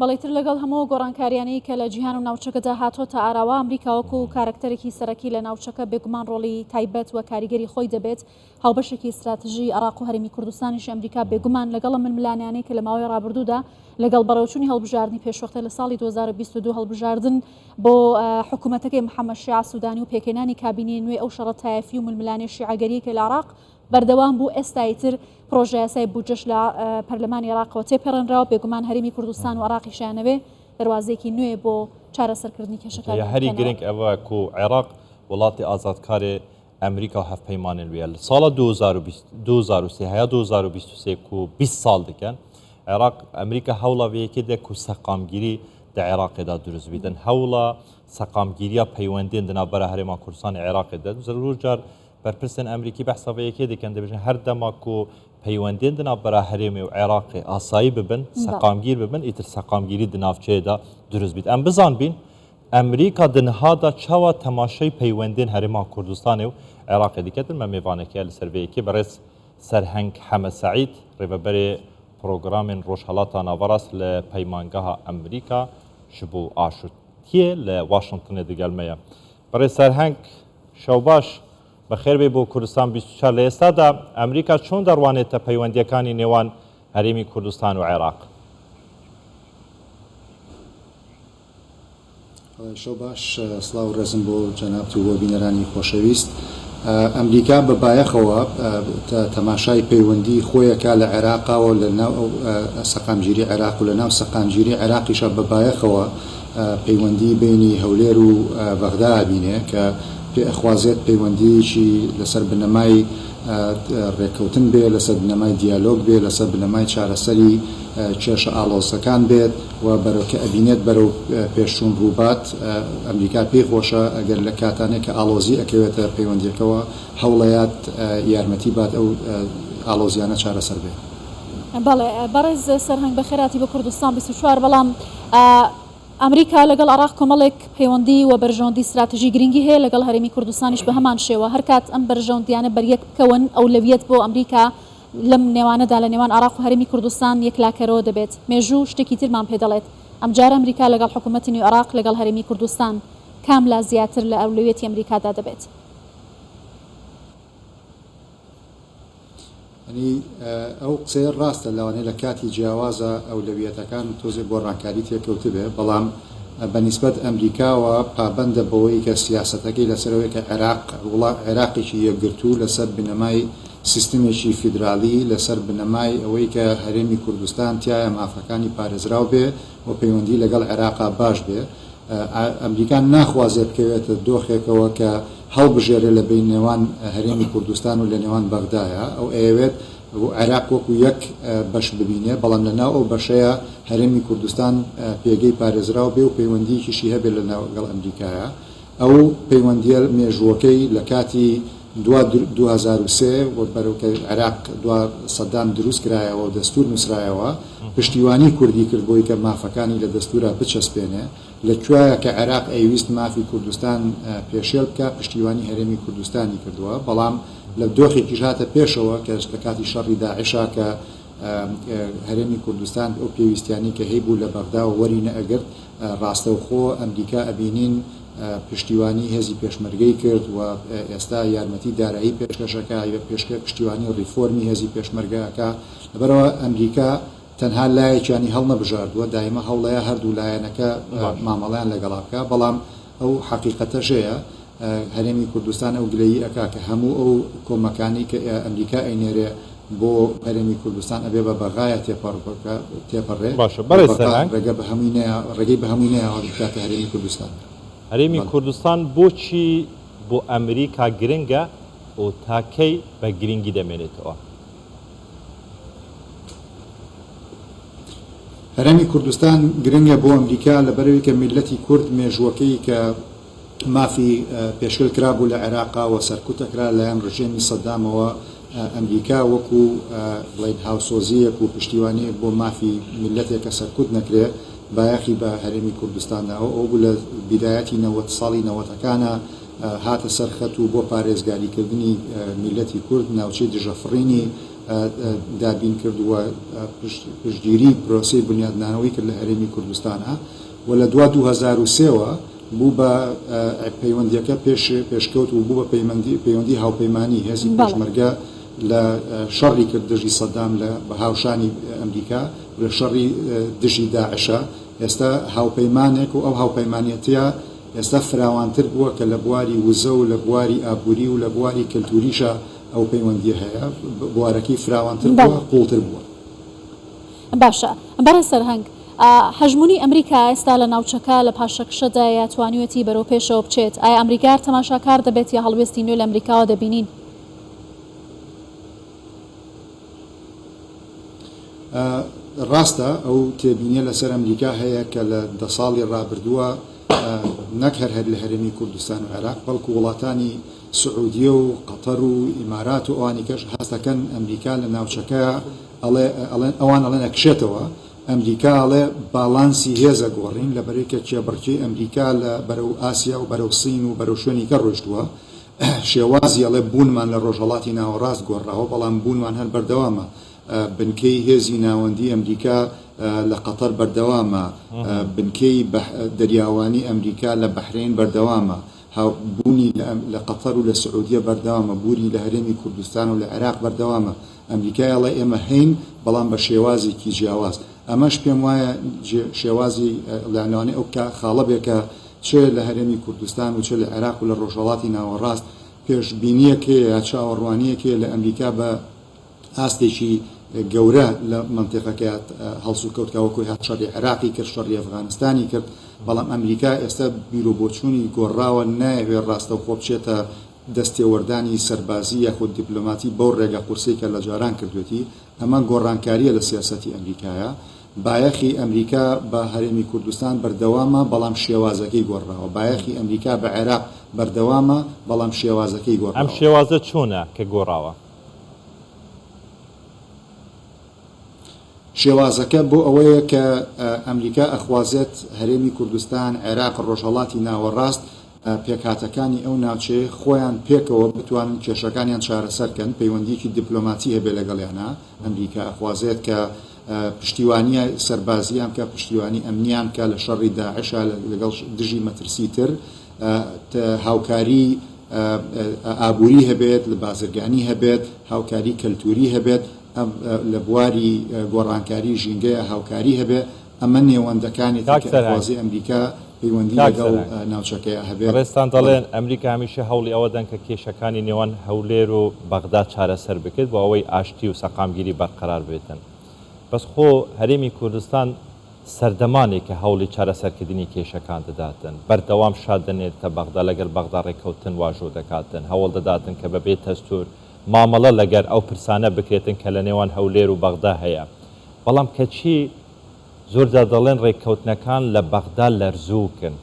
بەڵێ تر لەگەڵ هەموو ئەو گۆڕانکاریانەی کە لە جیهان و ناوچەکەدا هاتۆتە ئاراوە، ئەمریکا وەکو کارەکتەرێکی سەرەکی لە ناوچەکە بێگومان ڕۆڵی تایبەت و کاریگەری خۆی دەبێت، هاوبەشێکی ستراتژی عێراق و هەرێمی کوردستانیش ئەمریکا بێگومان لەگەڵ ئەم ململانێیانەی کە لە ماوەی ڕابردوودا لەگەڵ بەڕێوەچوونی هەڵبژاردنی پێشوەختە لە ساڵی 2022 هەڵبژاردن بۆ حکوومەتەکەی محەممەد شیاع سوودانی و پێکهێنانی کابینەی نوێی ئەو شەڕە تایەفی و ململانێ شیعەگەرییەی کە لە عێراق بەردەوام بوو، ئێستا ئیتر پڕۆژەیاسای بودجەش لە پەرلەمانی عێراقەوە تێپەڕێنراوە، بێگومان هەرێمی کوردستان و عێراقیش ئەیانەوێ دەروازەیەکی نوێ بۆ چارەسەرکردنی کێشەکانیان یا هەری بکەنەوە. گرنگ ئەوە کو عێراق وڵاتی ئازادکارێ ئەمریکا و هەڤپەیمانێن ویە لە ساڵا 2020 2003 هەیا 2023 کو 20 ساڵ دکەن عێراق ئەمریکا هەوڵا وێ یەکێ دە کو سەقامگیری دە عێراقێدا دروست بیتن هەوڵا سەقامگیریا پەیوەندێن دە ناوبەرا هەرێما کوردستان عێراقێ دە زەرور جار بەرپرسێن ئەمریکی بەحسا ڤێ یەکێ دکەن دبێژن هەر دەما کو پەیوەندێن دە ناڤبەرا هەرێمێ و عێراقێ ئاسایی ببن، سەقامگیر ببن، ئیتر سەقامگیری دە ناڤچەیێدا دروست بیت. ئەم بزانبین ئەمریکا دە نهادا چاوا تەماشەی پەیوەندێن هەرێما کوردستانێ و عێراقێ دکەتن مە مێڤانێکێ لە سەر ڤێ یەکێ بەڕێز سەرهەنگ حەمە سەعید ڕێڤەبەرێ پرۆگرامێن ڕۆژهەڵاتا ناڤەڕاست لە پەیمانگەها ئەمریکا ژ بۆ ئاشتیێ لە واشنتنێ دگەل مەیە. بەڕێز سەرهەنگ شەوباش، بەخێربێی بۆ کوردستان 24. لە ئێستادا ئەمریکا چۆن دەڕوانێتە پەیوەندییەکانی نێوان هەرێمی کوردستان و عێراق؟ شەو باش، سڵاو و ڕێزم بۆ جەنابت و بۆ بینەرانی خۆشەویست. ئەمریکا بە بایەخەوە تەماشای پەیوەندی خۆی ئەکا لە عێراقا و لە ناو ئەو سەقامگیری عێراق و لە ناو سەقامگیری عێراقیشا بە بایەخەوە پەیوەندی بەینی هەولێر و بەغدا ئەبینێ کە پێ ئەخوازێت پەیوەندییەکی لەسەر بنەمای ڕێککەوتن بێ، لەسەر بنەمای دیالۆگ بێ، لەسەر بنەمای چارەسەری کێشە ئاڵۆزەکان بێت و بەرەو کە ئەبینێت بەرەو پێشچوون ڕووبات. ئەمریکا پێی خۆشە ئەگەر لە کاتانێک کە ئاڵۆزی ئەکەوێتە پەیوەندییەکەوە هەوڵەیات یارمەتی بات ئەو ئاڵۆزیانە چارەسەر بێ. بەڵێ بەڕێز سەرهەنگ بەخێرهاتی بۆ کوردستان 24 بەڵام ئەمریکا لەگەڵ عێراق کۆمەڵێک پەیوەندی و بەرژەوەندی ستراتیژی گرنگی هەیە لەگەڵ هەرێمی کوردستانیش بە هەمان شێوە هەرکات ئەم بەرژەوەندیانە بەریەک بکەون ئەولەویەت بۆ ئەمریکا لەم نێوانەدا لە نێوان عێراق و هەرێمی کوردستان یەکلاکەرەوە دەبێت مێژوو شتێکی ترمان پێ دەڵێت ئەمجارە ئەمریکا لەگەڵ حکوومەتی نوێی عێراق لەگەڵ هەرێمی کوردستان کام لا زیاتر لە ئەولەویەتی ئەمریکادا دەبێت؟ یانی ئەو قسەیە ڕاستە لەوانەیە لە کاتی جیاوازە ئەولەویەتەکان تۆزێک گۆڕانکاری تێکەوتبێ بەڵام بە نیسبەت ئەمریکاوە پابەندە بەوەی کە سیاسەتەکەی لەسەر ئەوەیە کە عێراق وڵا عێراقێکی یەکگرتوو لەسەر بنەمای سیستمێکی فیدرالی لەسەر بنەمای ئەوەی کە هەرێمی کوردستان تیایا مافەکانی پارێزراو بێ و پەیوەندی لەگەڵ عێراقا باش بێ ئەمریکا ناخوازێ بکەوێتە دۆخێکەوە کە هەڵبژێرێ لە بەین نێوان هەرێمی کوردستان و لە نێوان بەغدایە، ئەو ئەیەوێت عێراق وەکو یەک بەش ببینێ، بەڵام لە ناو ئەو بەشەیا هەرێمی کوردستان پێگەی پارێزراو بێ و پەیوەندییەکیشی هەبێ لە گەڵ ئەمریکایا. ئەو پەیوەندییە مێژووەکەی لە کاتی دوا 2003 و بەرەو کە عێراق دوا سەدام دروست کرایەوە و دەستوور نووسرایەوە، پشتیوانی کوردی کرد بۆی کە مافەکانی لە دەستوورا بچەسپێنێ. لە کوایە کە عێراق ئەیویست مافی کوردستان پێشێل بکا پشتیوانی هەرێمی کوردستانی کردوە بەڵام لە دۆخێکیش هاتە پێشەوە کە لە کاتی شەڕی داعشا کە هەرێمی کوردستان ئەو پێویستیانەی کە هەیبوو لە بەغداوە وەری نەئەگرت ڕاستەوخۆ ئەمریکا ئەبینین پشتیوانی هێزی پێشمەرگەی کرد و ئێستا یارمەتی دارایی پێشکەش ئەکا پشتیوانی ڕیفۆرمی هێزی پێشمەرگە ئەکا لەبەرئەوە ئەمریکا تەنها لایەکیانی هەڵنەبژاردووە، دایمە هەوڵەیە هەردوو لایەنەکە مامەڵەیان لەگەڵا بکا، بەڵام ئەو حەقیقەتەش هەیە هەرێمی کوردستان ئەو گلەیی ئەکا کە هەموو ئەو کۆمەکانەی کە ئەمریکا ئەینێرێ بۆ هەرێمی کوردستان ئەبێ بە بەغایا تێپەڕێ باشە بەڕێز بەغا سەرهەنگ. ڕێگە بە هەمووی نەیا ڕێگەی بە هەمووی نەیاوە بکاتە هەرێمی کوردستان. هەرێمی بەڵێ. کوردستان بۆچی بۆ ئەمریکا گرنگە و تا کەی بە گرنگی دەمێنێتەوە؟ هەرێمی کوردستان گرنگە بۆ ئەمریکا لەبەرئەوەی کە میللەتی کورد مێژووەکەی کە مافی پێشێل کرابوو لە عێراقا و سەرکوت ئەکرا لەلایەن ڕژێمی سەدامەوە ئەمریکا وەکو بڵێین هاوسۆزییەک و پشتیوانییەک بۆ مافی میللەتێک کە سەرکوت نەکرێ بایەخی بە هەرێمی کوردستان داوە ئەوە بوو لە بیدایەتی نەوەت ساڵی نەوەتەکانا هاتە سەر خەت و بۆ پارێزگاریکردنی میللەتی کورد ناوچەی دژەفڕینی. دابین کرد و پشتگیری پرۆسەی بنیادنانەوەی کرد لە هەرێمی کوردستانا و لە دوا 2003 وە بوو بە پەیوەندیەکە پێش پێشکەوت و بوو بە پەیوەندی هاوپەیمانی هێزی پێشمەرگە لە شەڕی کرد دژی سەدام لە بە هاوشانی ئەمریکا و لە شەڕی دژی داعشا ئێستا هاوپەیمانێک و ئەو هاوپەیمانێتیە ئێستا فراوانتر بووە کە لە بواری وزە و لە بواری ئابووری و لە بواری کەلتوریشا ئەو پەیوەندیە هەیە، بوارەکەی فراوانتر بووە، قوڵتر بووە. باشە بەڕێز سەرهەنگ، هەژموونی ئەمریکا ئێستا لە ناوچەکە لە پاشەکشەدایە یا توانیویەتی بەرەو پێشەوە بچێت؟ ئایا ئەمریکا هەر تەماشاکار دەبێت یا هەڵوێستی نوێ لە ئەمریکاوە دەبینین؟ ڕاستە ئەو تێبینیە لەسەر ئەمریکا هەیە کە لە دە ساڵی ڕابردووە نەک هەر هەر لە هەرێمی کوردستان و عێراق بەڵکو وڵاتانی سعودیە و قەتەر و ئیمارات و ئەوانی کەش هەست دەکەن ئەمریکا لە ناوچەکە ئەڵێ ئەڵێن ئەوان ئەڵێن ئەکشێتەوە ئەمریکا ئەڵێ باڵانسی هێز ئەگۆڕین لەبەرەی کە کێبڕکێی ئەمریکا لە بەرەو ئاسیا و بەرەو سین و بەرەو شوێنی کە ڕۆیشتووە شێوازی ئەڵێ بوونمان لە ڕۆژهەڵاتی ناوەڕاست گۆڕراوە بەڵام بوونمان هەر بەردەوامە بنکەی هێزی ناوەندی ئەمریکا لە قەتەر بەردەوامە بنکەی دەریاوانی ئەمریکا لە بەحرەین بەردەوامە بوونی لە قەتەر و لە سعودیە بەردەوامە، بوونی لە هەرێمی کوردستان و لە عێراق بەردەوامە، ئەمریکای ئەڵێ ئێمە هەین بەڵام بە شێوازێکی جیاواز، ئەمەش پێم وایە شێوازی لەوانەیە ئەو خاڵە بێ کە چ لە هەرێمی کوردستان و چ لە عێراق و لە ڕۆژهەڵاتی ناوەڕاست پێشبینییەک هەیە یا چاوەڕوانییەک هەیە لە ئەمریکا بە ئاستێکی گەورە لە مەنتیقەکەیا هەڵسوکەوت کا وەکو هات شەڕی عێراقی کرد شەڕی ئەفغانستانی کرد بەڵام ئەمریکا ئێستا بیروبۆچوونی گۆڕاوە نایەوێت ڕاستەوخۆ بچێتە دەستێوەردانی سەربازی یاخود دیپلۆماتی بەو ڕێگە قورسەی کە لە جاران کردوێتی ئەمە گۆڕانکاریە لە سیاسەتی ئەمریکایە بایەخی ئەمریکا بە هەرێمی کوردستان بەردەوامە بەڵام شێوازەکەی گۆڕراوە بایەخی ئەمریکا بە عێراق بەردەوامە بەڵام شێوازەکەی ئەم گۆڕراوە. شێوازە چۆنە کە گۆڕاوە؟ شێوازەکە بۆ ئەوەیە کە ئەمریکا ئەخوازێت هەرێمی کوردستان، عێراق، ڕۆژهەڵاتی ناوەڕاست، پێکهاتەکانی ئەو ناوچەیە خۆیان پێکەوە بتوانن کێشەکانیان چارەسەر کەن، پەیوەندییەکی دیپلۆماتی هەبێ لەگەڵیانا. ئەمریکا ئەخوازێت کە پشتیوانیی سەربازییان بکا، پشتیوانی ئەمنییان بکا لە شەڕی داعشا لەگەڵ دژی مەترسی تر، هاوکاری ئابووری هەبێت، لە بازرگانی هەبێت، هاوکاری کەلتووری هەبێت، لە بواری گۆڕانکاری ژینگەیە هاوکاری هەبێ، ئەمە نێوەندەکانێتی کاک کە سەرهەنگ، ئەخوازێ ئەمریکا پەیوەندی کاک لەگەڵ سەرهەنگ، ناوچەکەیا هەبێت. بەڕێزتان بەڵێ. دەڵێن ئەمریکا هەمیشە هەوڵی ئەوە دەن کە کێشەکانی نێوان هەولێر و بەغدا چارەسەر بکرێت بۆ ئەوەی ئاشتی و سەقامگیری بەرقەرار بێتن. بەس خۆ هەرێمی کوردستان سەردەمانێکە هەوڵی چارەسەرکردنی کێشەکان دەداتن، بەردەوام شا دەنێرتە بەغدا، لەگەل بەغدا ڕێککەوتن واژۆ دەکاتن، هەوڵ دەداتن کە بەبێ تەستور مامەڵە لەگەر ئەو پرسانە بکرێتن کە لە نێوان هەولێر و بەغدا هەیە، بەڵام کەچی زۆرجار دەڵێن ڕێککەوتنەکان لە بەغدا لەرزووکن،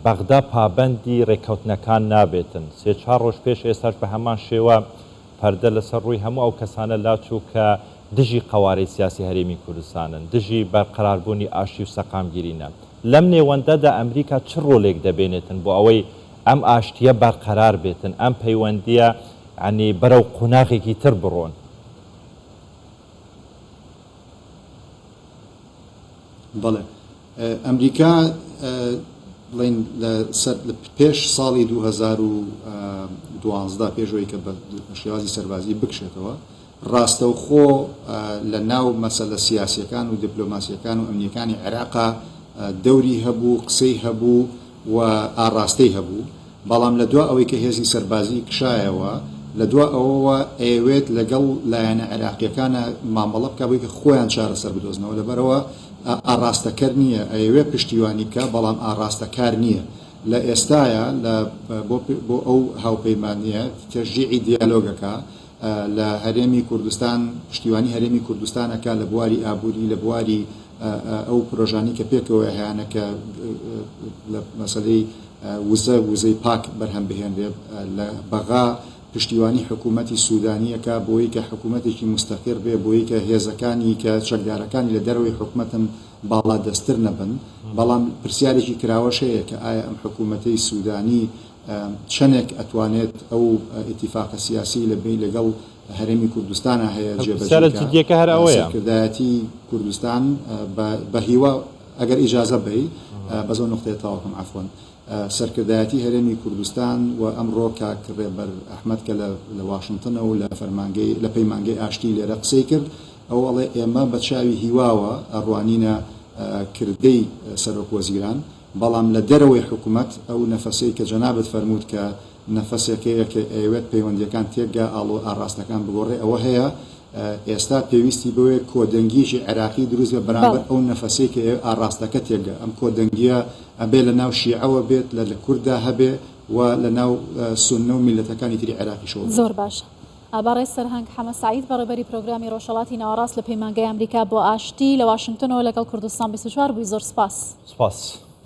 بەغدا پابەندی ڕێککەوتنەکان نابێتن، سێ چوار ڕۆژ پێش ئێستاش بەهەمان شێوە پەردە لەسەر ڕووی هەموو ئەو کەسانە لاچوو کە دژی قەوارەی سیاسی هەرێمی کوردستانن، دژی بەرقەراربوونی ئاشتی و سەقامگیرینە. لەم نێوەندەدا ئەمریکا چ ڕۆلێک دەبێنێتن بۆ ئەوەی ئەم ئاشتییە بەرقەرار بێتن، ئەم پەیوەندییە یانی بەرەو قوناغێکی تر بڕۆن؟ بەڵێ ئەمریکا بڵێین لە سەر پێش ساڵی 2012 پێش ئەوەی کە بە شێوازی سەربازی بکشێتەوە ڕاستەوخۆ لە ناو مەسەلە سیاسیەکان و دیپلۆماسیەکان و ئەمنیەکانی عێراقا دەوری هەبوو قسەی هەبوو و ئاڕاستەی هەبوو، بەڵام لە دوا ئەوەی کە هێزی سەربازی کشایەوە، لە دوا ئەوەوە ئەیەوێت لەگەڵ لایەنە عێراقییەکانا مامەڵە بکا بۆی کە خۆیان چارەسەر بدۆزنەوە، لەبەرئەوە ئاڕاستەکەر نییە، ئەیەوێت پشتیوانی بکا، بەڵام ئاڕاستەکار نییە. لە ئێستایا لە بۆ بۆ ئەو هاوپەیمانییە تەشجیعی دیالۆگ ئەکا لە هەرێمی کوردستان، پشتیوانی هەرێمی کوردستان ئەکا لە بواری ئابووری، لە بواری ئەو پرۆژانەی کە پێکەوە هەیانە کە لە مەسەلەی وزە، وزەی پاک بەرهەم بهێنرێت لە بەغا پشتیوانی حکوومەتی سوودانی ئەکا بۆی کە حکوومەتێکی موستەقیر بێ بۆی کە هێزەکانی کە چەکدارەکانی لە دەرەوەی حکومەتن باڵادەستتر نەبن بەڵام پرسیارێکی کراوەش هەیە کە ئایا ئەم حکوومەتەی سوودانی چەنێک ئەتوانێت ئەو ئیتیفاقە سیاسی لە بین لەگەڵ. هەرێمی کوردستانا هەیە جێبەجێ پرسیارە کا. جدیەکە هەر ئەوەیە. سەرکردایەتی کوردستان بە هیوا ئەگەر ئیجازە بەی بەس ئەو نوقتەیە تەواو کەم عەفوەن. سەرکردایەتی هەرێمی کوردستان و ئەمڕۆ کاک ڕێبەر ئەحمەد کە لە لە واشنتنە و لە فەرمانگەی لە پەیمانگەی ئاشتی لێرە قسەی کرد ئەو ئەڵێ ئێمە بە چاوی هیواوە ئەڕوانینە کردەی سەرۆک وەزیران بەڵام لە دەرەوەی حکومەت ئەو نەفەسەی کە جەنابت فەرمووت کە نەفەسێک هەیە کە ئەیەوێت پەیوەندیەکان تێکگا ئاڵۆ ئاڕاستەکان بگۆڕێ ئەوە هەیە ئێستا پێویستی بەوەیە کۆدەنگیەکی عێراقی دروست بێت بەرامبەر بەڵێ. ئەو نەفەسەی کە ئەیەوێت ئاڕاستەکە تێکگا ئەم کۆدەنگیە ئەبێ لە ناو شیعەوە بێت لە لە کورددا هەبێ و لە ناو سوننە و میللەتەکانی تری عێراقیشەوە بێت. زۆر باشە بەڕێز سەرهەنگ حەمە سەعید بەڕێوبەری پرۆگرامی ڕۆژهەڵاتی ناوەڕاست لە پەیمانگای ئەمریکا بۆ ئاشتی لە واشنگتنەوە لەگەڵ کوردستان 24 بووی زۆر سپاس. سپاس.